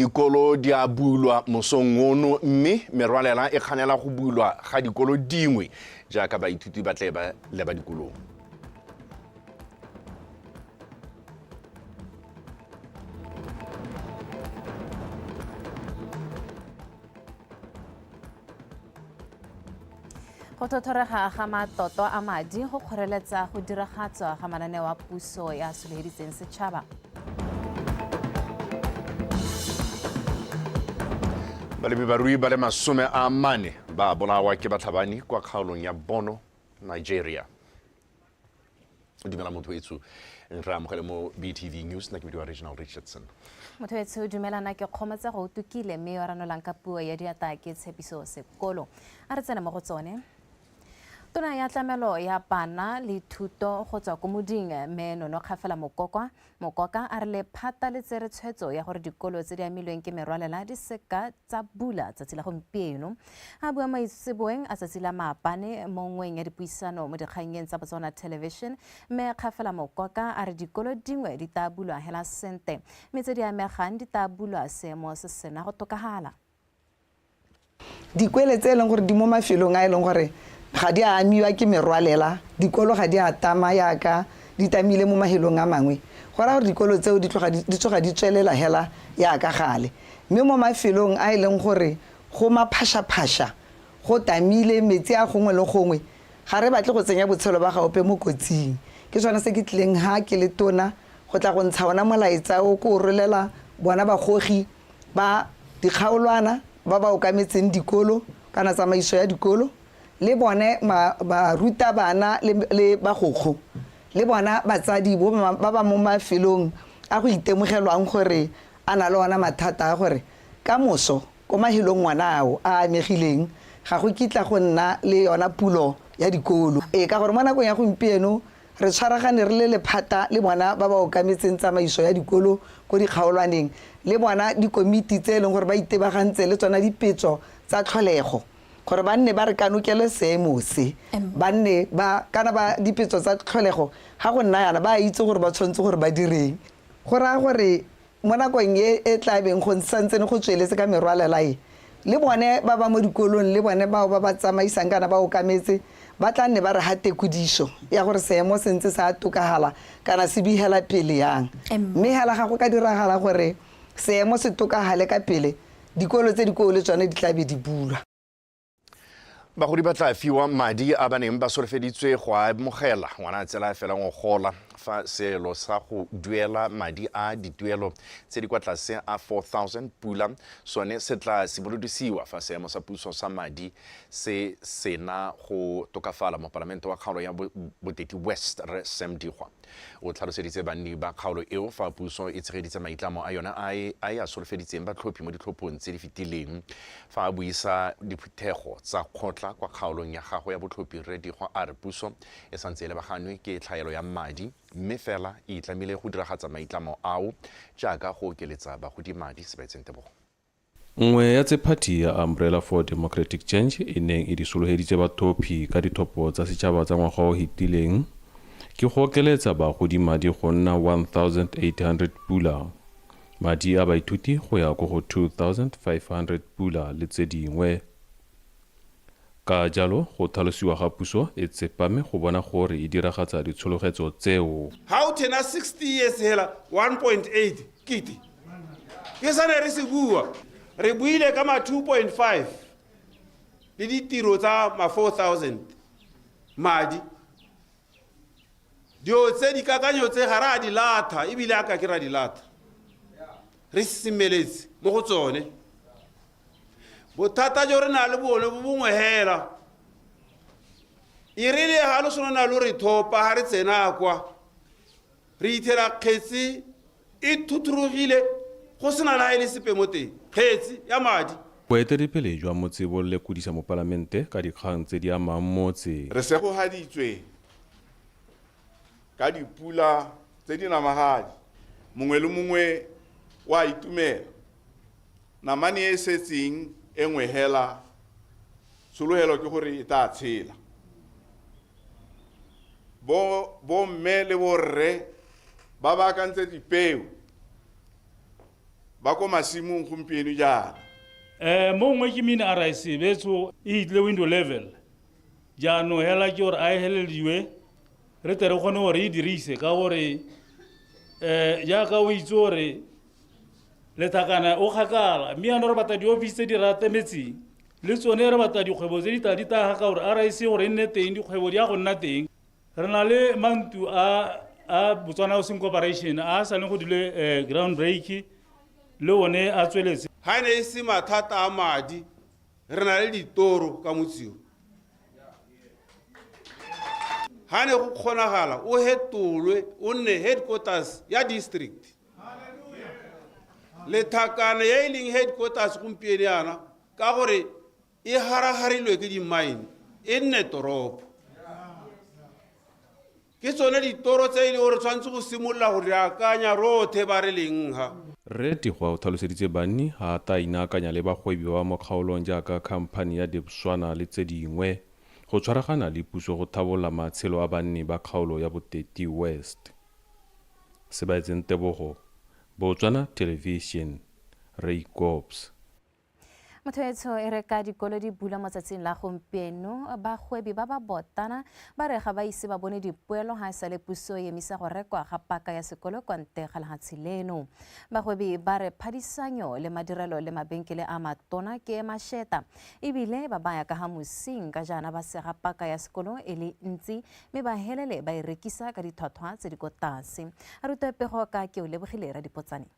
Dikolo di a bulwa mosong ono mme merwalela e kganela go bulwa ga dikolo dingwe jaaka baithuti ba tle ba leba dikolong. Go thothorega ga matlotlo a madi go kgoreletsa go diragatswa ga mananeo a puso ya soleheditseng setšhaba. Balemi barui ba le 40 ba bolawa ke batlhabani kwa kgaolong ya Bono, Nigeria. Dumela motho etsho, re amogele mo BTV News, nna ke bidiwa Reginald Richardson. Motho etsho dumelana ke kgomotsa go tukile mme yo ranolang ka puo ya diata ke Tshepiso Sekolo. A re tsene mo go tsone. Tona ya tlamelo ya bana le thuto go tswa ko moding mme Nono Kgafela Mokokwa Mokoka a re lephata le tsere tshwetso ya gore dikolo tse di amilweng ke merwalela di seka tsa bula tsatsi la gompieno. A bua maitseboeng a tsatsi la maabane mo nngweng ya dipuisano mo dikgannyeng tsa Botswana Television, mme Kgafela Mokoka a re dikolo dingwe di tla bulwa hela sente mme tse di amegang di tla bulwa seemo se sena go tokagala. Dikwele tse e leng gore di mo mafelong a e leng gore ga di a amiwa ke merwalela, dikolo ga di a tama yaka di tamile mo mahelong a mangwe, go raya gore dikolo tseo di tloga di tsoga di tswelela hela yaka gale. Mme mo mafelong a e leng gore go maphašaphaša, go tamile, metsi a gongwe le gongwe, ga re batle go tsenya botshelo ba ga ope mo kotsing. Ke sone se ke tlileng ha ke le tona go tla go ntsha ona molaetsa o, ke o rolela bona bagogi ba dikgaolwana ba ba okametseng dikolo kana tsamaiso ya dikolo, le bone barutabana le bagokgo, le bona batsadi ba ba mo mafelong a go itemogelwang gore a na le ona mathata a gore ka moso ko mahelong ngwana ao a amegileng ga go kitla go nna le yona pulo ya dikolo. Ee, ka gore mo nakong ya gompieno Re tshwaragane re le lephata le bona ba ba okametseng tsamaiso ya dikolo ko dikgaolwaneng le bona dikomiti tse e leng gore ba itebagantse le tsona dipetso tsa tlholego gore ba nne ba re kanokele seemo se, ba nne ba kana ba dipetso tsa tlholego ga go nna yana ba a itse gore ba tshwanetse gore ba direng. Go raya gore Mo nakong e e tla beng go santsene go tsweletse ka merwalela e, le bone ba ba mo dikolong le bone bao ba ba tsamaisang kana ba okametse ba tla nne ba re ha tekodiso ya gore seemo se ntse sa tokahala kana se bihela pele yang. Mme hela ga go ka diragala gore seemo se tokahale ka pele, dikolo tse di koo le tsone di tla be di bulwa. Bagodi ba tla fiwa madi a ba neng ba solofeditswe go a amogela ngwana a tsela fela ngogola fa seelo sa go duela madi a dituelo tse di kwa tlase a 4000 pula sone se tla simolodisiwa fa seemo sa puso sa madi se sena go tokafala. Mopalamente wa kgaolo ya Boteti West Rre Sam Digwa o tlhaloseditse banni ba kgaolo eo fa puso e tshegeditse maitlamo a yone a e a solofeditseng batlhophi mo ditlhophong tse di fetileng. Fa a buisa diphuthego tsa kgotla kwa kgaolong ya gagwe ya botlhophi, Rre Digwa a re puso e santse e lebaganwe ke tlhaelo ya madi mme fela e itlamile go diragatsa maitlamo ao jaaka go okeletsa bagodi madi. Sebaetseng Tebogo. Nngwe ya tse phathi ya Umbrella for Democratic Change e neng e di soloheditse bathophi ka dithopo tsa setšhaba tsa ngwaga o hetileng ke go okeletsa bagodi madi go nna 1800 pula. Madi a baithuti go ya ko go 2500 pula le tse dingwe. Ka jalo go tlhalosiwa ga puso e tsepame go bona gore e diragatsa ditshologetso tseo. Ha o thena 60 years hela 1.8 kete ke sa ne re se bua re buile ka ma 2.5 le ditiro tsa ma 4000 madi Dilo tse dikakanyo tse ga re a di latha ebile a ka ke ra di latha. Re semeletse mo go tsone. Bothata jo re na le bone bo bongwe hela. E rile ga lo seno na lo re thopa ga re tsena kwa re ithela kgetse e thuthurugile go sena le ga e le sepe mo teng kgetse ya madi. Boeteledipele jwa motse bo lekodisa mopalamente ka dikgang tse di amang motse. Re segogaditswe ka dipula tse di namagadi. Mongwe le mongwe o a itumela. Namane e e setseng e nngwe hela, tshologelo ke gore e tla tshela. Bo, bomme le borre ba baakantse dipeo. Ba ko masimong gompieno jaana. Mo nngwe ke mine a rice betso e hitle window level. Jaanong hela ke gore a e helediwe re tle re kgone gore e dirise ka gore jaaka o itse gore Lethakana o kgakala mme yaanong re batla di-office tse di ratemetseng le tsone re batla dikgwebo tse di tla di taga ka gore RIC gore e nne teng dikgwebo di ya go nna teng. Re na le mantu a a Botswana Housing Corporation a a sa leng go dule ground break le one a tsweletse. Ga e ne e se mathata a madi, re na le ditoro ka motse o. Ga ne go kgonagala o hetolwe o nne headquarters ya district. Lethakane ya e leng headquarters gompieno yana ka gore e haragarilwe ke di-mine e nne toropo. Ke tsone ditoro tse e leng gore tshwanetse go simolola go di akanya rotlhe ba re leng ha. Rre Tigwa o tlhaloseditse banni ha a ta inaakanya le bagwebi ba mo kgaolong jaaka khamphani ya Debswana le tse dingwe go tshwaragana le puso go thabolola matshelo a banni ba kgaolo ya Boteti West. Sebaetseng Tebogo, Botswana Television, Raikops. Motho etsho e re ka dikolo di bula mo tsatsing la gompieno, bagwebi ba ba botana ba re ga ba ise ba bone dipoelo ga e sale puso e emisa go rekwa ga paka ya sekolo kwa ntle ga lehatshe leno. Bagwebi ba re phadisanyo le madirelo le mabenkele a matona ke e masheta ebile ba baya ka ga mosing ka jaana ba sega paka ya sekolo e le ntsi mme ba helele ba e rekisa ka ditlhwatlhwa tse di ko tlase. A rutwe pego ka ke o lebogile Radipotsane.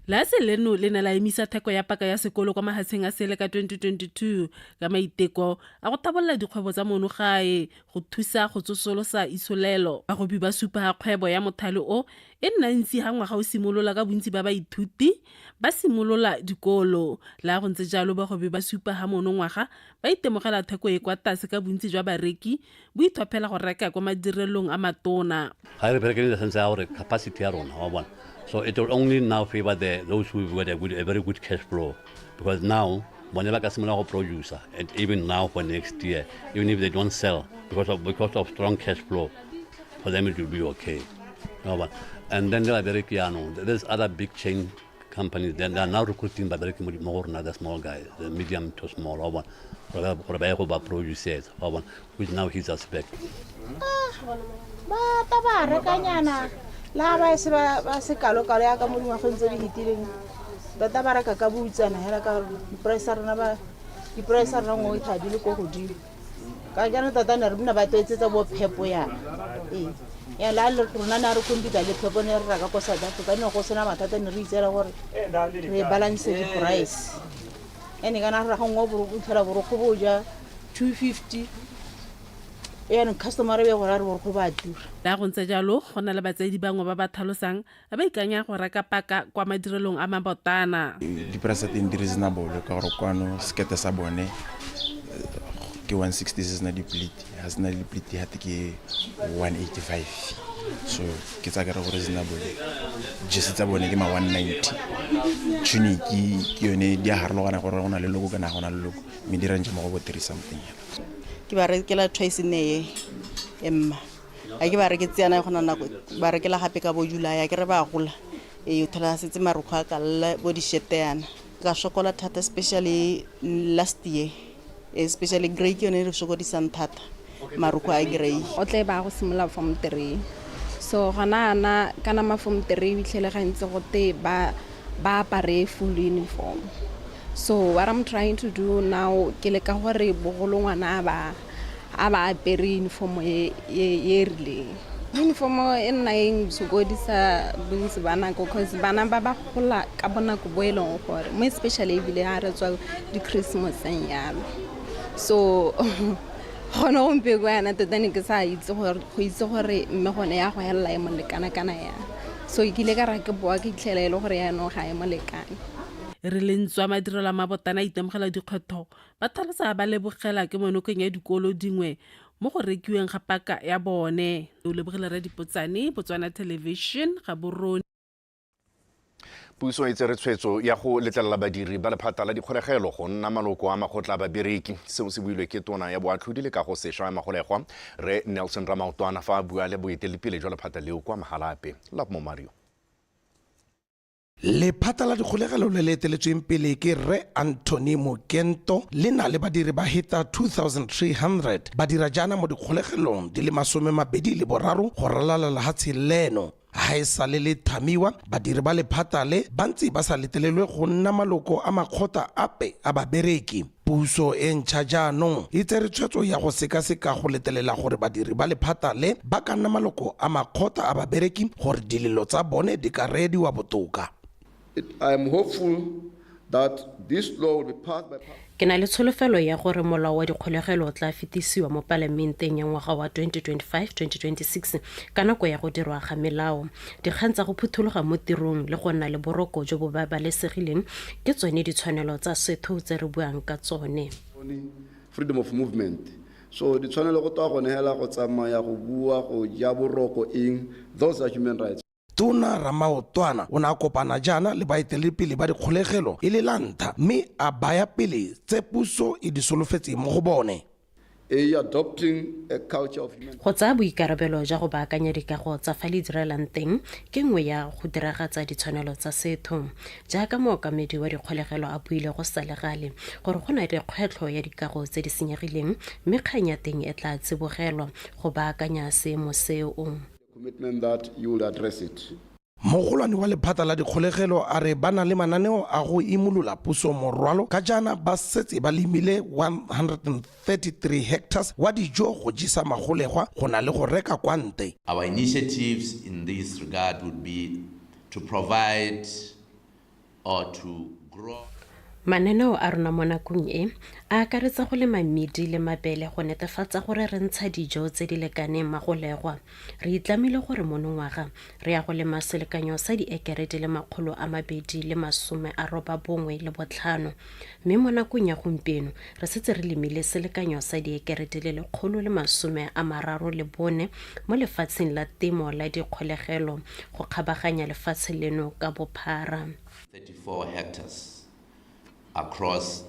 Lehatshe leno le ne la emisa theko ya paka ya sekolo kwa mahatsheng a sele ka 2022 ka maiteko a go tabolola dikgwebo tsa mono gae go thusa go tsosolosa itsholelo. Bagwebi ba supa ha kgwebo ya mothale o e nna ntsi ha ngwaga o simolola ka bontsi ba baithuti ba simolola dikolo. Le ha go ntse jalo, bagwebi ba supa ha mono ngwaga ba itemogela theko e kwa tlase ka bontsi jwa bareki bo ithophela go reka kwa madirelong a matona. Ga re bereke le sense ya gore capacity ya rona wa bona. So it will only now favor those who have got a very good cash flow, because now bone ba ka simolola go producer, and even now for next year, even if they don't sell because of strong cash flow, for them it will be okay. And then le babereki jaanong, there's other big chain companies, they are now recruiting babereki mo go rona, the small guys, the medium to small, wa bona, gore ba ye go ba producer, wa bona, which now hits us back. Ba ta ba rekanyana la ba se ba se kalo-kalo ya ka mo dingwageng tse di fetileng, tota ba reka ka boutsana hela ka gore di-price tsa rona ba di-price tsa rona nngwe ga di le ko godimo. Ka jaanong tota ne re nna ba toetsetsa bo phepo yana. Ee, ya la le rona ne re compete le phepo ne re reka ko South Africa, ne go sena mathata, ne re itsela gore re balance di-price. Ene kana re ga nngwe o tlhola borokgo bo ja 250, yaanong customer be gore a re borokgo ba tura. La go ntse jalo, go na le batsadi bangwe ba ba tlhalosang ba ba ikanya go reka paka kwa madirelong a mabotana. Di-price tsa teng di reasonable ka gore kwano sekete sa bone ke 160 se sena di-pleat, ha se na le di-pleat gate ke 185, so ke tsa kere go reasonable. Jese tsa bone ke ma 190, tunic ke yone di a harologana gore go na le loko kana ga go na le loko, mme di range mo go bo 3 something. Ke ba rekela twice ne e mma ga ke ba reketse yana go na nako ba rekela gape ka bo July, ke re ba gola e o thola setse marokgwe a kalla bo di-shirt yana. Ka sokola thata especially last year, especially grey ke yone e re sokodisang thata, marokgwe a grey. O tle ba go simolola form 3, so gona ana kana ma form 3 fitlhele gantsi go te ba apare full uniform. So what I'm trying to do now ke leka gore bogolo ngwana a ba apere uniform e e rileng. Uniform e nna eng sokodisa bontsi ba nako, cause bana ba ba gola ka bonako bo e leng gore mo especially ebile ha re tswa di-Christmaseng yalo. So gone gompieno yana tota ne ke sa itse gore go itse gore mme gone ya go helela e mo lekana kana yang. So ke ile ka ra ke boa ke itlhela e le gore yaanong ga e mo lekane. Re le ntswa madirelo a mabotana a itemogela dikgwetlho, ba tlhalosa ba lebogela ke monokeng ya dikolo dingwe mo go rekiweng ga paka ya bone. O lebogile Radipotsane, Botswana Television, Gaborone. Puso e tsere tshwetso ya go letlelela badiri ba lephata la dikgolegelo go nna maloko a makgotla a babereki. Seo se builwe ke tona ya boatlhodi le kago sešwa ya magolegwa Rre Nelson Ramaotwana fa a bua le boeteledipele jwa lephata leo kwa Mahalapye. Love Mario. Lephata la dikgolegelo le le eteletsweng pele ke Rre Anthony Mokento le na le badiri ba heta 2300 ba dira jaana mo dikgolegelong di le 23 go ralala lehatshe leno. Ha e sale le thamiwa, badiri ba lephata le ba ntse ba sa letelelwe go nna maloko a makgotla ape a babereki. Puso e ntšha jaanong e tsere tshwetso ya go sekaseka go letelela gore badiri ba lephata le ba ka nna maloko a makgotla a babereki gore dilelo tsa bone di ka reediwa botoka. I am hopeful that this law will be passed by Ke na le tsholofelo ya gore molao wa dikgolegelo o tla fetisiwa mo palamenteng ya ngwaga wa 2025-2026 ka nako ya go dirwa ga melao. Dikgang tsa go phuthologa mo tirong le go nna le boroko jo bo babalesegileng ke tsone ditshwanelo tsa setho tse re buang ka tsone. Freedom of movement. So ditshwanelo go twa gone hela go tsamaya, go bua, go ja boroko, eng, those are human rights. Tona Ramaotwana o ne a kopana jaana le baeteledipele ba dikgolegelo e le la ntlha mme a baya pele tse puso e di solofetseng mo go bone. A adopting a culture of human. Go tsaya boikarabelo jwa go baakanya dikago tsa fa le direlang teng ke nngwe ya go diragatsa ditshwanelo tsa setho. Jaaka mookamedi wa dikgolegelo a buile go sa le gale gore go na le kgwetlho ya dikago tse di senyegileng mme kgang ya teng e tla tsibogelwa go baakanya seemo seo. Commitment that you will address it. Mogolwane wa lephata la dikgolegelo a re ba na le mananeo a go imolola puso morwalo ka jaana ba setse ba lemile 133 hectares wa dijo go jesa magolegwa go na le go reka kwa nte. Our initiatives in this regard would be to provide or to grow. Mananeo a rona mo nakong e a akaretsa go lema mmidi le mabele go netefatsa gore re ntsha dijo tse di lekaneng magolegwa. Re itlamile gore monongwaga re ya go lema selekanyo sa diekere di le 295 mme mo nakong ya gompieno re setse re lemile selekanyo sa diekere di le 134 mo lefatsheng la temo la dikgolegelo go kgabaganya lefatshe leno ka bophara. 34 hectares across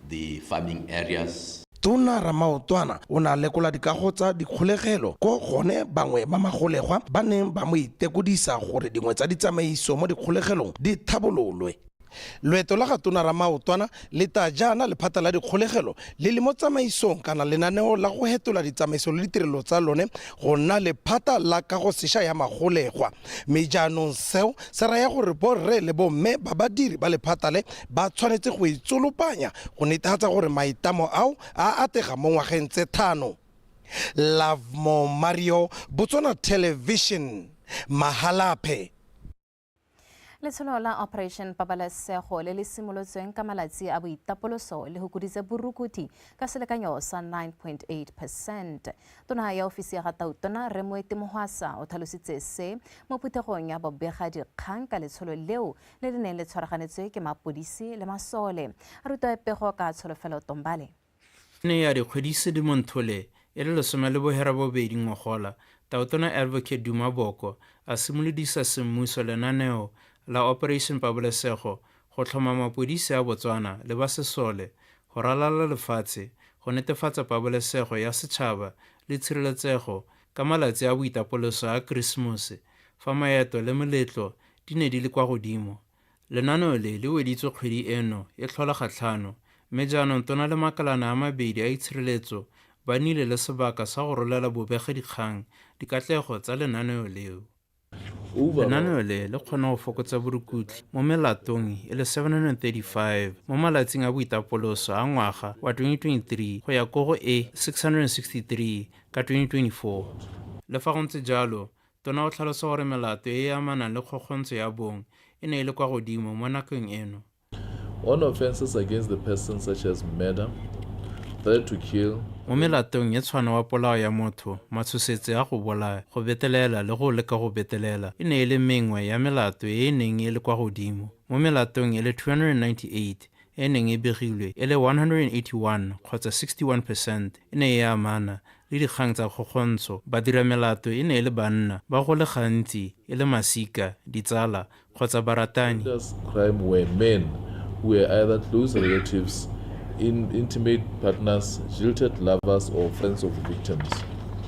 the farming areas. Tona Ramaotwana o ne a lekola dikago tsa dikgolegelo ko gone bangwe ba magolegwa ba neng ba mo itekodisa gore dingwe tsa ditsamaiso mo dikgolegelong di thabololwe. Loeto la ga Tona Ramaotwana le ta jaana lephata la dikgolegelo le le mo tsamaisong kana lenaneo la go hetola ditsamaiso le ditirelo tsa lone go nna lephata la kago sesha ya magolegwa. Mme jaanong seo se raya gore borre le bomme ba badiri ba lephata le ba tshwanetse go itsolopanya go netefatsa gore maitamo ao a atega mo ngwageng tse thano. Lovemore Mario, Botswana Television, Mahalapye. Letsholo la Operation Pabalesego le le simolotsweng ka malatsi a boitapoloso le hukoditse borukuthi ka selekanyo sa 9.8 percent. Tona ya ofisi ya ga Tautona Rre Moeti Mohwasa o tlhalositse se mo phuthegong ya bobega dikgang ka letsholo leo le le neng le tshwaraganetswe ke mapodisi le masole. A rutwa pego ka Tsholofelo Tombale. E ne ya re kgwedi Sedimonthole e le 18 ngogola, Tautona Advocate Duma Boko a simolodisa semmuso lenaneo la Operation Pabalesego go tlhoma mapodisi a Botswana le ba sesole go ralala lefatshe go netefatsa pabalesego ya setšhaba le tshireletsego ka malatsi a boitapoloso a Keresemose fa maeto le meletlo di ne di le kwa godimo. Lenaneo le le weditswe kgwedi eno e tlhola gatlhano, mme jaanong tona le makalana a mabedi a itshireletso ba nnile le sebaka sa go rolela bobegadikgang dikatlego tsa lenaneo leo. Lenaneo le le kgona go fokotsa borukutlhi mo melatong e le 735 mo malatsing a boitapoloso a ngwaga wa 2023 go ya ko go e 663 ka 2024. Le fa go ntse jalo, Tona o tlhalosa gore melato e e amanang le kgokgontsho ya bong e ne e le kwa godimo mo nakong eno. On offences against the person such as murder, threat to kill, Mo melatong e tshwana wa polao ya motho, matshosetsi a go bolaya, go betelela le go leka go betelela e ne e le mengwe ya melato e e neng e le kwa godimo. Mo melatong e le 298 e e neng e begilwe, e le 181 kgotsa 61 percent e ne e amana le dikgang tsa kgokgontsho, badiramelato e ne e le banna, ba go le gantsi e le masika, ditsala kgotsa baratani. Crime were men who were either close relatives, in intimate partners, jilted lovers or friends of the victims.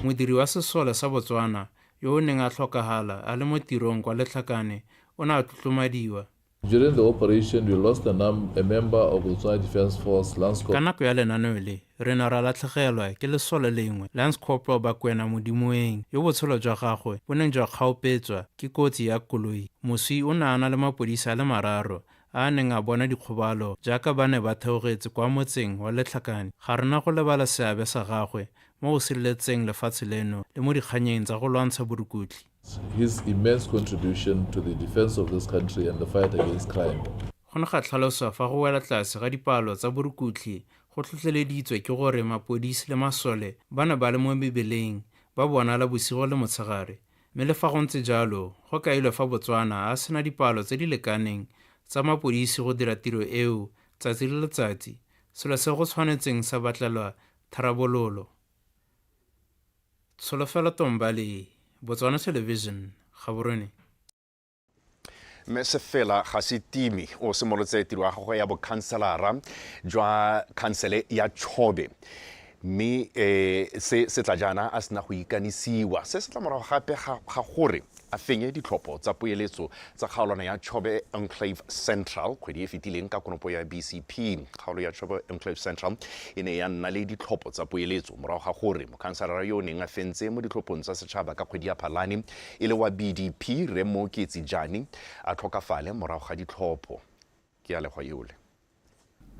Modiri wa sesole sa Botswana yo o neng a tlhokagala a le mo tirong kwa Letlhakane o ne a tlotlomadiwa. During the operation, we lost a, num a member of the Botswana Defence Force, Lance Ka nako ya lenaneo le, re ne ra latlhegelwa ke lesole lengwe, Lance Corporal Bakwena Modimoeng, yo botshelo jwa gagwe bo neng jwa kgaopetswa ke kotsi ya koloi. Moswi o ne a na le mapodisi a le mararo a a neng a bona dikgobalo jaaka ba ne ba theogetse kwa motseng wa Letlhakane. Ga re na go lebala seabe sa gagwe mo go sireletseng lefatshe leno le mo dikganyeng tsa go lwantsha borukutlhi. His immense contribution to the defense of this country and the fight against crime. Go ne ga tlhaloswa fa go wela tlase ga dipalo tsa borukutlhi go tlhotlheleditswe ke gore mapodisi le masole ba ne ba le mo mebeleng ba bonala bosigo le motshegare mme le fa go ntse jalo go kailwe fa Botswana a sena dipalo tse di lekaneng tsa mapodisi go dira tiro eo tsatsi le letsatsi, selo se go tshwanetseng sa batlelwa tharabololo. Tsholofelo Tombale, Botswana Television, Gaborone. Mme Sefela Gasetime o simolotse tiro ya gagwe ya bokhanselara jwa khansele ya Chobe mme um se se tla jaana a sena go ikanisiwa. Se se tla morago gape ga gore a fenye ditlhopho tsa poeletso tsa kgaolwana ya Chobe Enclave Central kgwedi e fetileng ka konopo ya BCP. Kgaolo ya Chobe Enclave Central e ne ya nna le ditlhopho tsa poeletso morago ga gore mokhanselara yo o neng a fentse mo ditlhophong tsa setšhaba ka kgwedi ya Phalane e le wa BDP Rre Mooketsi Jani a tlhokafale morago ga ditlhopho. Ke ya legwa eole.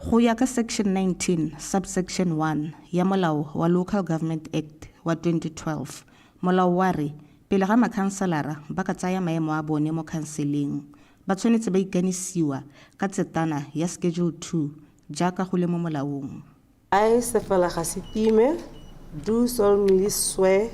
Go ya ka Section 19, subsection 1 ya Molao wa Local Government Act wa 2012, molao wa re pele ga makhanselara ba ka tsaya maemo a bone mo khanseleng, ba tshwanetse ba ikanisiwa ka tsetana ya Schedule 2 jaaka go le mo molaong. I, Sefela Gasitime, do solemnly swear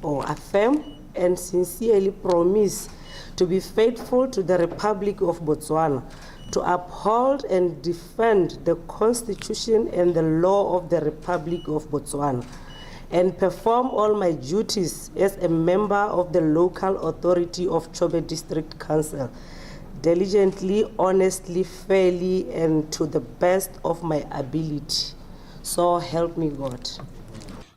or affirm and sincerely promise to be faithful to the Republic of Botswana, to uphold and defend the Constitution and the law of the Republic of Botswana, and perform all my duties as a member of the local authority of Chobe District Council, diligently, honestly, fairly, and to the best of my ability. So help me God.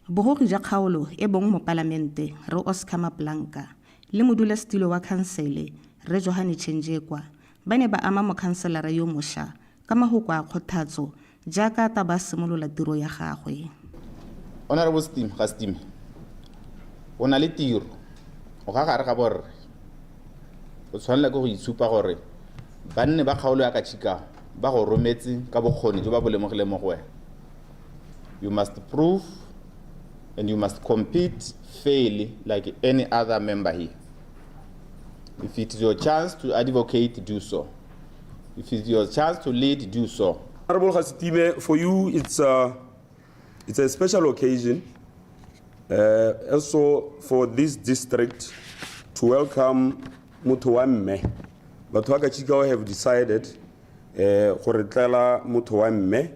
Bogogi jwa kgaolo e bong Mopalamente Rre Oscar Maplanka le modulasetilo wa khansele Rre Johane Chenjekwa ba ne ba ama mokhanselara yo mosha ka mahoko a kgothatso jaaka a ta ba simolola tiro ya gagwe. Honourable Steam, ga Steam, o na le tiro, o ga gare ga borre. O tshwanela ke go itshupa gore banni ba kgaolo ya Kachikau ba go rometse ka bokgoni jo ba bo lemogileng mo go wena. You must prove and you must compete fairly like any other member here. If it is your chance to advocate, do so. If it's your chance to lead, do so. Honorable Gasitime, for you, it's a, it's a special occasion also for this district to welcome motho wa mme. Batho ba Kachikau have decided gore tlela motho wa mme.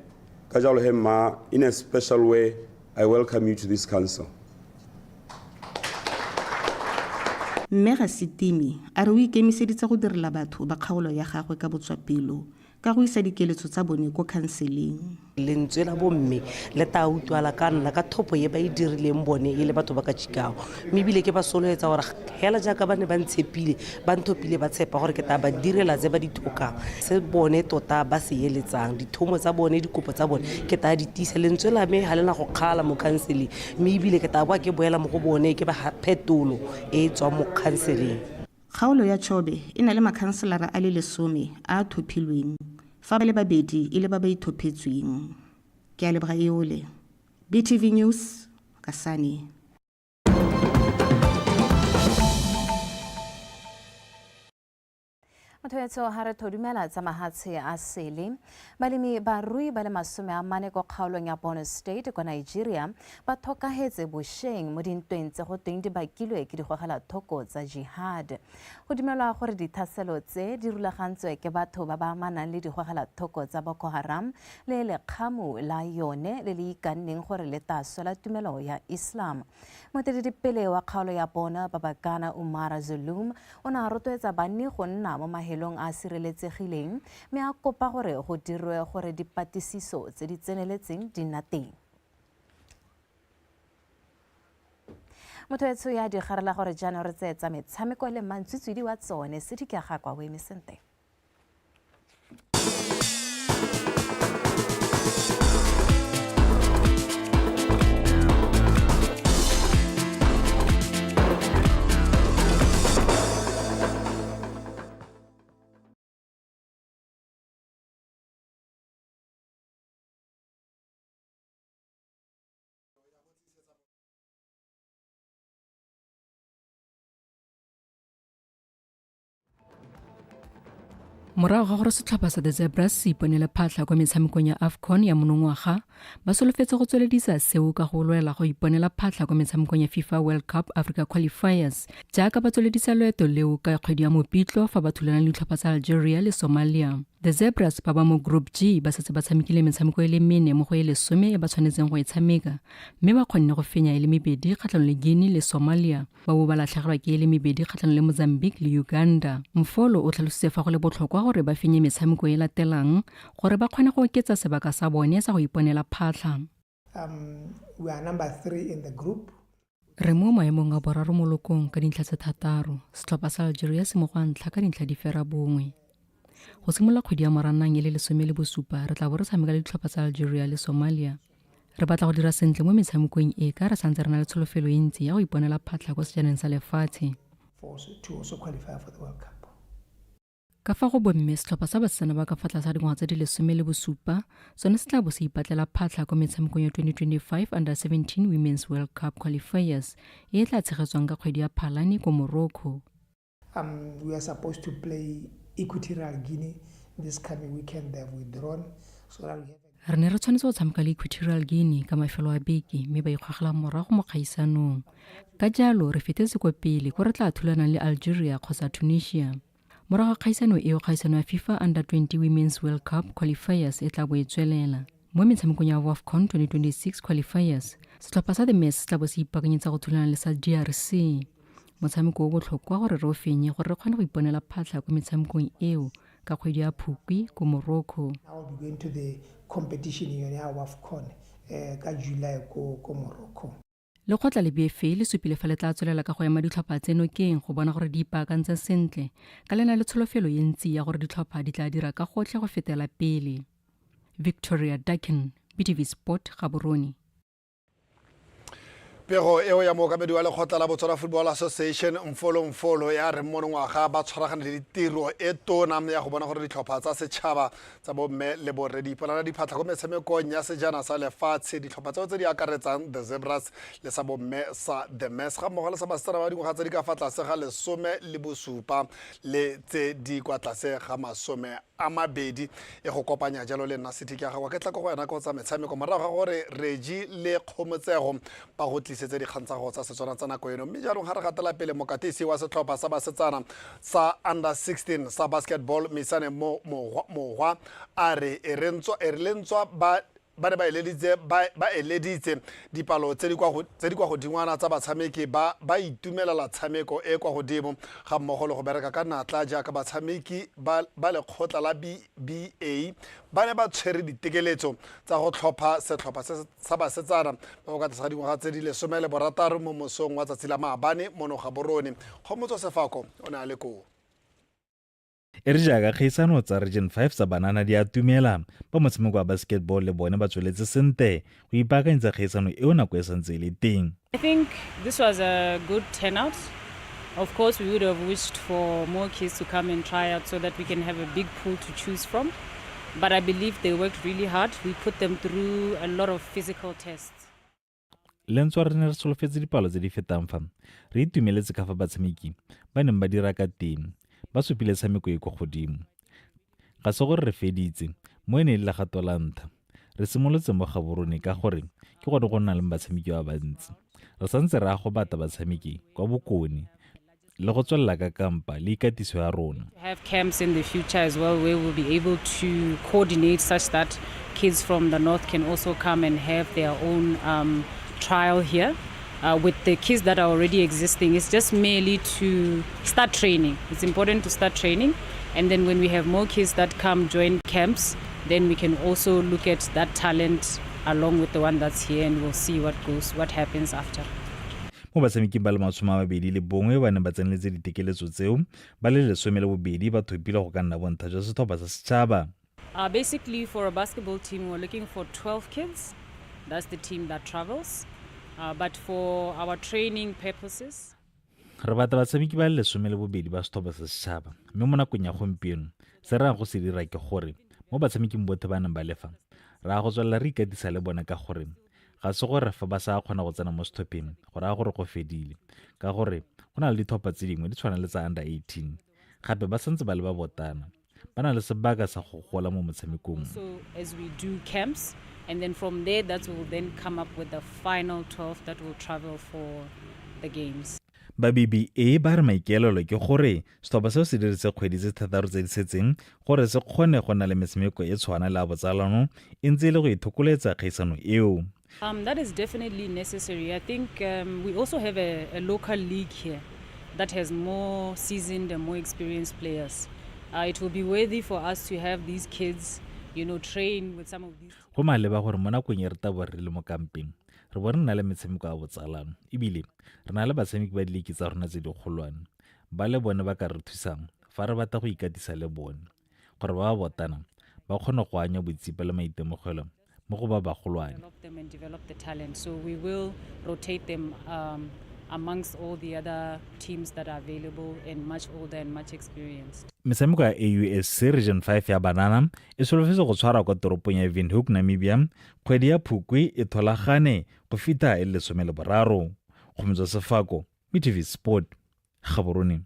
Ka jalo he mma, in a special way, I welcome you to this council. Mme Gasitime a re o ikemiseditse go direla batho ba kgaolo ya gagwe ka botswapelo ka go isa dikeletso tsa bone ko khanseleng. Lentswe la bomme le tla utlwala ka nna ka thopo e ba e dirileng bone e le batho ba Kachikau, mme ebile ke ba soloetsa gore hela jaaka ba ne ba ntshepile, ba nthopile, ba tshepa gore ke tla ba direla tse ba di thokang, se bone tota ba se eletsang, dithomo tsa bone, dikopo tsa bone ke tla di tiisa. Lentswe la me ga le na go kgala mo khanseleng, mme ebile ke tla boa ke boela mo go bone ke ba phetolo e e tswang mo khanseleng. Kgaolo ya Chobe e na le makhanselara a le lesome a a thophilweng, fa ba le babedi e le ba ba ithophetsweng. Ke a leboga Eole. BTV News, Kasane. Motho etsho ha re thodumela tsa mahatshe a sele. Balemi barui ba le 40 ko kgaolong ya Borno State kwa Nigeria ba thokahetse bosheng mo dintweng tse go tweng di bakilwe ke digogelathoko tsa jihad. Go dumelwa gore dithaselo tse di rulagantswe ke batho ba ba amanang le digogelathoko tsa Boko Haram le lekgamu la yone le le ikanneng gore le tla swela tumelo ya Islam. Moeteledipele wa kgaolo ya Borno Babagana Umara Zulum o ne a rotloetsa banni go nna mo mahelong a a sireletsegileng mme a kopa gore go dirwe gore dipatlisiso tse di tseneletseng di nna teng. Motho etsho ya digarela gore jaanong re tseye tsa metshameko le mantswitswidi wa tsone se di ka ga kwa o eme sente. Morago ga gore setlhopha sa The Zebras se iponele phatlha kwa metshamekong ya AFCON ya monongwaga, ba solofetse go tsweledisa seo ka go lwela go iponela phatlha kwa metshamekong ya FIFA World Cup Africa Qualifiers, jaaka ba tsweledisa loeto leo ka kgwedi ya Mopitlo fa ba thulana le ditlhopha tsa Algeria le Somalia. The Zebras ba ba mo Group G ba setse ba tshamekile metshameko e le mene mo go e lesome e ba tshwanetseng go e tshameka, mme ba kgonne go fenya e le mebedi kgatlhanong le Guinea le Somalia. Ba bo ba latlhegelwa ke e le mebedi kgatlhanong le Mozambique le Uganda. Mfolo o tlhalositse fa go le botlhokwa gore ba fenye metshameko e latelang gore ba kgone go oketsa sebaka sa bone sa go iponela phatlha. We are number 3 in the group. Re mo maemong a boraro mo lokong ka dintlha tse 6. Setlhopha sa Algeria se mo go a ntlha ka dintlha di fera bongwe. Go simolola kgwedi ya Moranang e le 17, re tla bo re tshameka le ditlhopha tsa Algeria le Somalia. Re batla go dira sentle mo metshamekong e ka re santse re na le tsholofelo e ntsi ya go iponela phatlha kwa sejaneng sa lefatshe. Ka fa go bomme, setlhopha sa basetsana ba ka fa tlase ga dingwaga tse di 17 sone se tla bo se ipatlela phatlha kwa metshamekong ya 2025 Under 17 Women's World Cup Qualifiers e e tla tshegetswang ka kgwedi ya Phalane ko Morocco. We are supposed to play Equatorial Guinea this coming weekend. They have withdrawn. So that we have Re ne re tshwanetse go tshameka le Equatorial Guinea ka mafelo a beke mme ba ikgogela morago mo kgaisanong. Ka jalo re fetetse kwa pele ko re tla thulanang le Algeria kgotsa Tunisia. Morago ga kgaisano eo, kgaisano ya FIFA Under 20 Women's World Cup Qualifiers e tla bo e tswelela. Mo metshamekong ya WAFCON 2026 Qualifiers, setlhopha sa The Mess se tla bo se ipaakanyetsa go thulana le sa DRC. Motshameko o botlhokwa gore re o fenye gore re kgone go iponela phatlha ko metshamekong eo ka kgwedi ya Phukwi ko Morocco. I will be going to the competition yone ya WAFCON ka July ko Morocco. Lekgotla le BFA le supile fa le tla tswelela ka go ema ditlhopha tse nokeng go bona gore di ipaakantse sentle ka le na le tsholofelo e ntsi ya gore ditlhopha di tla dira ka gotlhe go fetela pele. Victoria Dakin, BTV Sport, Gaborone. Pego eo ya mookamedi wa lekgotla la Botswana Football Association Mfolo Mfolo ya re monongwaga ba tshwaragane le ditiro e tona ya go bona gore ditlhopha tsa setšhaba tsa bomme le borre di iponela diphatlha ko metshamekong ya sejana sa lefatshe. Ditlhopha tseo tse di akaretsang The Zebras le sa bomme sa The Mess ga mmogo le sa basetsana ba dingwaga tse di ka fa tlase ga 17 le tse di kwa tlase ga 20 e go kopanya jalo le nna City ke gago ke tla ko go wena ko tsa metshameko morago ga gore Reggie le Kgomotsego ba go tlisetse dikgang tsa go tsa Setswana tsa nako eno. Mme jaanong ga re gatela pele, mokatisi wa setlhopha sa basetsana sa under 16 sa basketball Misane Mogwa a re e re lentswa ba ne ba eleditse dipalo tse di kwa godingwana tsa batshameki ba itumelela tshameko e kwa godimo ga mmogo le go bereka ka natla jaaka batshameki ba lekgotla la BBA ba ne ba tshwere ditekeletso tsa go tlhopha setlhopha sa basetsana ba ba ka tlase ga dingwaga tse di 16 mo mosong wa tsatsi la maabane mono Gaborone. Kgomotso Sefako o ne a le koo. E re jaaka kgaisano tsa Region 5 tsa banana di atumela, ba motshameko wa basketball le bone ba tsweletse sentle go ipaakanyetsa kgaisano eo nako e santse e le teng. I think this was a good turnout. Of course, we would have wished for more kids to come and try out so that we can have a big pool to choose from. But I believe they worked really hard. We put them through a lot of physical tests. Lentswa re ne re solofetse dipalo tse di fetang fa, re itumeletse ka fa batshameki ba neng ba dira ka teng, ba supile tshameko e kwa godimo. Ga se gore re feditse, mo e ne e le legato la ntlha. Re simolotse mo Gaborone ka gore ke gone go nna le batshameki ba bantsi. Re santse re a go batla batshameki kwa bokone le go tswelela ka kampa le ikatiso ya rona. We have camps in the future as well where we'll be able to coordinate such that kids from the north can also come and have their own trial here. With the kids that are already existing, it's just merely to start training. It's important to start training, and then when we have more kids that come join camps, then we can also look at that talent along with the one that's here, and we'll see what happens after. Mo batshameking ba le 21 ba ne ba tseneletse ditekeletso tseo, ba le 12 ba thopile go ka nna bontlha jwa setlhopha sa setšhaba. Basically, for a basketball team, we're looking for 12 kids. That's the team that travels. But for our training purposes, re batla batshameki ba le 12 ba setlhopha sa setšhaba, mme mo nakong ya gompieno se re yang go se dira ke gore mo batshameking botlhe ba neng ba le fa, re ya go tswelela re ikatisa le bone ka gore ga se gore fa ba sa kgona go tsena mo setlhopheng go raya gore go fedile, ka gore go na le ditlhopha tse dingwe di tshwana le tsa under 18 gape ba santse ba le ba botana ba na le sebaka sa go gola mo motshamekong. So as we do camps, and then from there that will then come up with the final 12 that will travel for the games. Ba BBA ba re maikaelelo ke gore setlhopha seo se dirise kgwedi tse thataro tse di setseng gore se kgone go nna le metshameko e tshwana le a botsalano e ntse e le go ithokoletsa kgaisano eo. That is definitely necessary. I think we also have a local league here that has more seasoned and more experienced players. It will be worthy for us to have these kids train with some of these. Go maleba gore mo nakong e re tabo re le mo kampeng re bo re nna le metshameko ya botsalano ebile re na le batshameki ba diliki tsa rona tse dikgolwane ba le bone ba ka re thusang fa re batla go ikatisa le bone gore ba ba botana ba kgone go anya botsipa le maitemogelo mo go ba bagolwane. Develop them and develop the talent. So we will rotate them amongst all the other teams that are available and much older and much experienced. Metshameko ya AUSC Region 5 ya banana e solofetse go tshwarwa kwa toropong ya Windhoek, Namibia kgwedi ya Phukwi e tholagane go fitlha e le 13. Kgomotso Sefako, BTV Sport, Gaborone.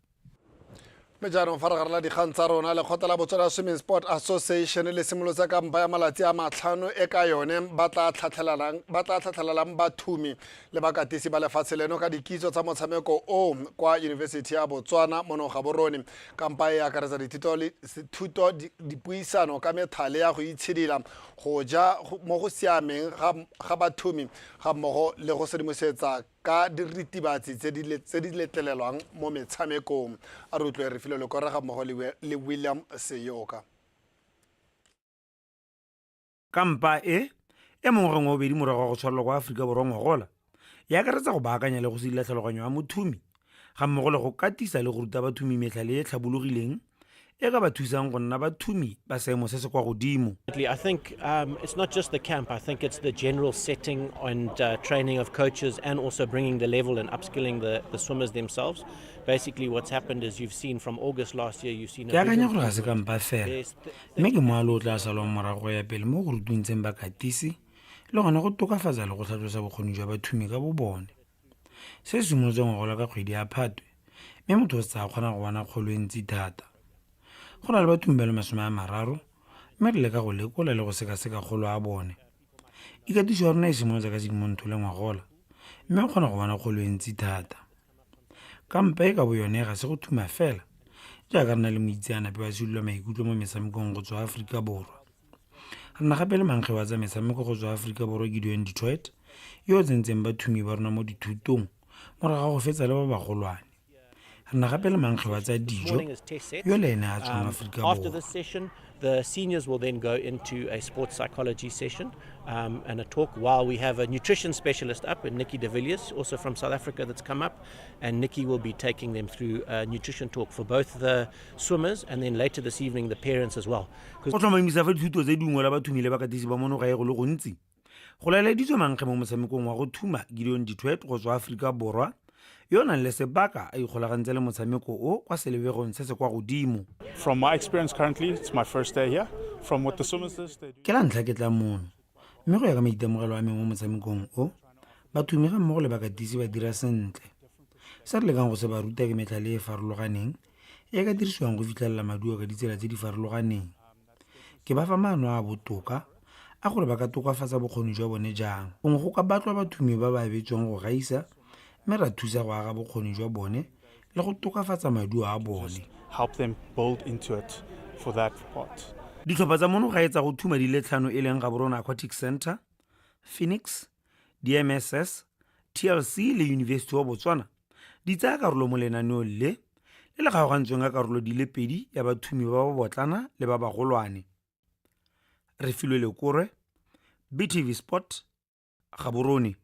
Mme jaanong fa re garela dikgang tsa rona, lekgotla la Botswana Swimming Sport Association le simolotse kampa ya malatsi a 5 e ka yone ba tla tlhatlhelelang bathumi le bakatisi ba lefatshe leno ka dikitso tsa motshameko o kwa University ya Botswana mono Gaborone. Kampa e akaretsa dithuto, dipuisano ka methale ya go itshidila, go ja mo go siameng ga bathumi ga mmogo le go sedimosetsa ka diritibatsi tse di letlelelwang mo metshamekong. A re utlwe Refilwe Lekore ga mmogo le William Seyoka. Kampa e e mo ngwageng wa bobedi morago ga go tshwarelwa kwa Aforika Borwa ngogola e akaretsa go baakanya le go sedila tlhaloganyo ya mothumi ga mmogo le go katisa le go ruta bathumi metlhale e tlhabologileng e ka ba thusang go nna bathumi ba seemo se se kwa godimo. I think it's not just the camp, I think it's the general setting and training of coaches and also bringing the level and upskilling the swimmers themselves. Basically what's happened is you've seen from August last year, you've seen a Ke akanya big gore ga se kampa fela, There's mme ke moalo o tla salwang morago go ya pele mo go rutuntseng bakatisi le gone go tokafatsa le go tlhatlosa bokgoni jwa bathumi ka bo bone. Se se simolotseng go gola ka kgwedi ya Phatwe, mme motho o setse a kgona go bona kgolo e ntsi thata. Go na le bathumi ba le 30, mme re leka go lekola le go sekaseka kgolo ya bone. Ikatiso ya rona e simolotse ka Sedimonthole ngwagola, mme o kgona go bona kgolo e ntsi thata. Kampa e ka bo yone ga se go thuma fela, jaaka re na le moitseanape wa sedila maikutlo mo metshamekong go tswa Aforika Borwa. Re na gape le mankge wa tsa metshameko go tswa Aforika Borwa Gideon Detroit, yo o tsentseng bathumi ba rona mo dithutong morago ga go fetsa le ba bagolwane. Re na gape le mankge wa tsa dijo, yo le ene a tswang Aforika After Borwa. this session, the seniors will then go into a sports psychology session and a talk while we have a nutrition specialist up, and Nikki de Villiers, also from South Africa, that's come up, and Nikki will be taking them through a nutrition talk for both the swimmers and then later this evening the parents as well. Go tlhomamisa fa dithuto tse dingwe la bathumi le bakatisi ba mono gae go le gontsi, go laleditswe mankge mo motshamekong wa go thuma Gideon Detroit go tswa Aforika Borwa, yo o nang le sebaka a ikgolagantse le motshameko o kwa selebegong se se kwa godimo. From my experience currently, it's my first day here. From what the swimmers did, they do Ke la ntlha ke tla mono, mme go ya ka maitemogelo a me mo motshamekong o, bathumi ga mmogo le bakatisi ba dira sentle. Se re lekang go se ba ruta ke metlhale e e farologaneng e ka dirisiwang go fitlhelela maduo ka ditsela tse di farologaneng. Ke ba fa maano a a botoka a gore ba ka tokafatsa bokgoni jwa bone jang. Gongwe go ka batlwa bathumi ba ba abetsweng go gaisa, mme ra thusa go aga bokgoni jwa bone le go tokafatsa maduo a bone. Help them build into it for that part. Ditlhopha tsa mono gae tsa go thuma di le 5 e leng Gaborone Aquatic Centre, Phoenix, DMSS, TLC le University wa Botswana di tsaya karolo mo lenaneong le le le kgaogantsweng ka karolo di le 2 ya bathumi ba ba botlana le ba bagolwane. Refilwe Lekore, BTV Sport, Gaborone.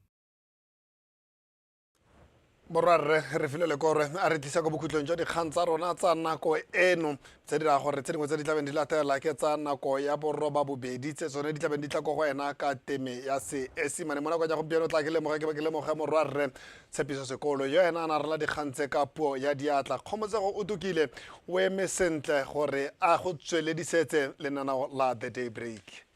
Borwarre Refilwe Lekore a re tlisa ko bokhutlong jwa dikgang tsa rona tsa nako eno, tse di raya gore tse dingwe tse di tlabeng di latela ke tsa nako ya boroba bobedi, tse tsone di tlabeng di tla ko go ena ka teme ya Seesimane. Mo nakong ya gompieno tla ke lemoge ke ba ke lemoge morwarre Tshepiso Sekolo, yo ena a na rala dikgang tse ka puo ya diatla. Kgomotsego o tukile o eme sentle gore a go tsweledisetse lenaneo la The Day Break.